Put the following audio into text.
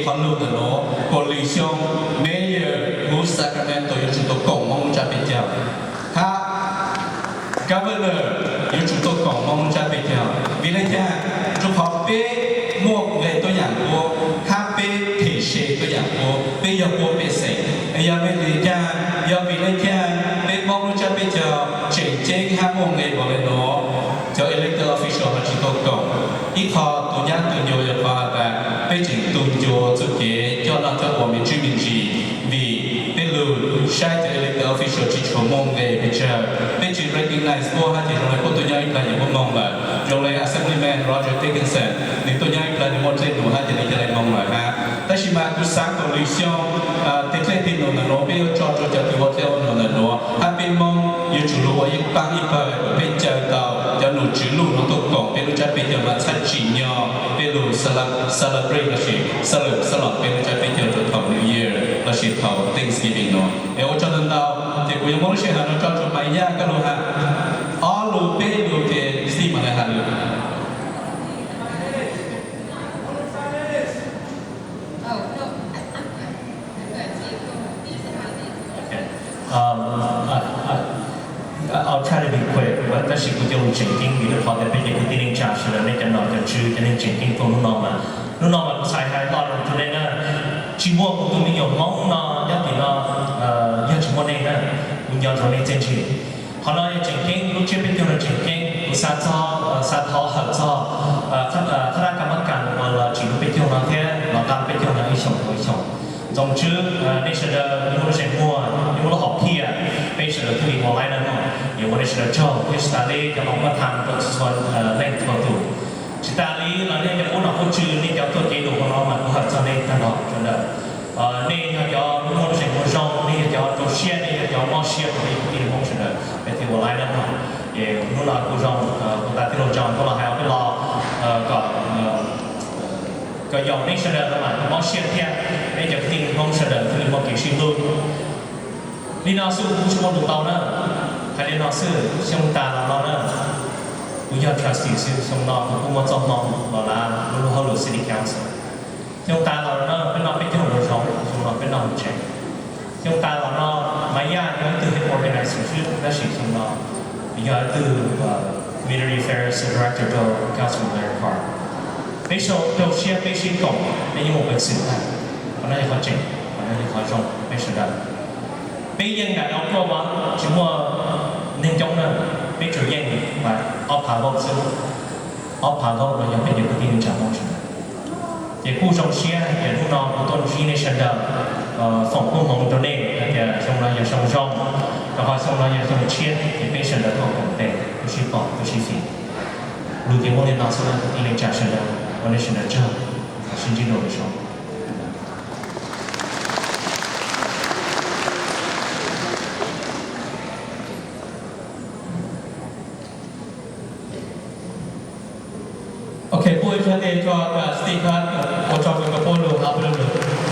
Qhov lus ntawm nuav, koom lwm xyoo mayor huv Sacramento yuav tsum tau koom Moob lub tsab peb caug, hab governor yuav tsum tau koom Moob lub tsab peb caug. Vim le caag? Rua qhov peb muaj nqe tuab yaam puab, hab peb them se tuab yaam puab, peb yog puab pej xeem. Yog vim le caag? Yog vim le caag peb Moob lub tsab peb caug tseem ceeb hab muaj nqe npaum le nuav, cov elected official ho tsi tau koom? Ib qho tu nyab tu ncua yog qhov has tas peb tseem tu ncua txuj kev coj noj coj ua me ntsuj me ntsis, vim peb lug saib cov elected official tsi tshua muaj nqe pes tsawg, peb tsi recognize puab hab ces zoo le puab tuaj nyob ib plag ces puab moog lawm. Zoo le Assemblyman Roger Dickinson, nwg tuaj nyob ib plag nwg muaj dlej num hab ces nwg ca le moog lawm hab. Tab sis mas kuv xaav koom lwm xyoo tej dlej tej num ntawm nuav peb yuav tso rua cov kws ua dlej ua num ntawm nuav, hab peb Moob yuav tsum lug ua ib paab ib pawg kom peb caw tau cov nom tswv luj nuav tuaj koom peb lub tsab peb caug mas txhaj tsim nyog peb lug celebrate lossis celebrate peb lub tsab peb caug rua thaum New Year lossis thaum Thanksgiving nuav. Es ua tsaug ntau ntau, ces kuv yuav muab lub sij hawm no tso rua Maiv Yaj koj lug has ob lus peb lus ces Steve mam le has lus. I'll try to be quick, tab sis kuv cov lus tseem ceeb vim rau qhov tias peb cov kwv tij neej tsa sawv daws, nej cov nom cov tswv cov neeg tseem ceeb tuaj hnub no mas, hnub no mas kuv xav hais lo lus rau nej na, tsis muaj kuv tus me nyuam Hmoob no nyob tim no yog tsis muaj nej na, kuv nco ntsoov nej txiaj ntsig. Qhov no yog tseem ceeb, lub tsiab peb caug no tseem ceeb, kuv xav txog, xav thov hawm txog qhab dab kam mab kas uas los tsim lub peb caug no thiab los nqa lub peb caug no ib xyoos ua ib xyoos. Tsoom tswv, nej sawv daws nej muaj lub zeem muag, nej muaj lub hom phiaj, peb sawv daws thiaj li ua laib na mog. Yuav ua nej sawv daws tsaug thiab tsis tas li cov hloov pab tham rau txhua leej txhua tus. Tsis tas li los nej cov qub nom qub tswv, nej cov tuaj cev lus hauv no mas kuv hawm txog nej tag nrho sawv daws. Nej yog cov muaj lub zeem muag zoo, nej yog cov rau siab, nej yog cov mob siab rau peb kwv tij Hmoob sawv daws, peb thiaj ua laib na mog. Ces hnub no kuj zoo, kuv tas tij laug John kuj los hais ob peb lo kom, kom yaum nej sawv daws no mas mob siab thiab, peb cov kwv tij Hmoob sawv daws thiaj li muaj kev sib hlub. Li no xwb kuv tsis muaj lus ntau na, hais li no xwb, xyoo tas los no na, kuv yog trustee xwb, xyoo no kuv kuj muaj txoj hmoo los lav lub hauj lwm City Council. Xyoo tas los no peb noj peb caug lus zoo, xyoo no peb noj mus tsev. Xyoo tas los no Maiv Yaj yog ib tug head organizer xwb, tab sis xyoo no yog ib tug Community Affairs Director rau Council Larry Carr. Peb rau siab peb sib koom, peb yeej muaj peev xwm tag. Qhov no yog qhov tseem, qhov no yog qhov zoo peb sawv daws. Peb yeej nram Elk Grove mas tsis muaj neeg coob na, peb tsuas yeej ob phav vote xwb. Ob phav vote no yog peb cov kwv tij neej tsa Hmoob sawv daws. Ces kuj zoo siab hais tias hnub no kuv tuaj ntsib nej sawv daws, foom koob hmoov rau nej hais tias xyoo no yog xyoo zoo, rau qhov xyoo no yog xyoo tshiab ces peb sawv daws tuaj koom tes, tuaj sib pom, tuaj sib fim. Lus ces muaj li no xwb, kwv tij neej tsa sawv daws, ua nej sawv daws tsaug, sib ntsib dua lwm zaus. Ok, pub ib tsaug tes rua Steve hab ua tsaug rua koj pub lug hab peb lug lug.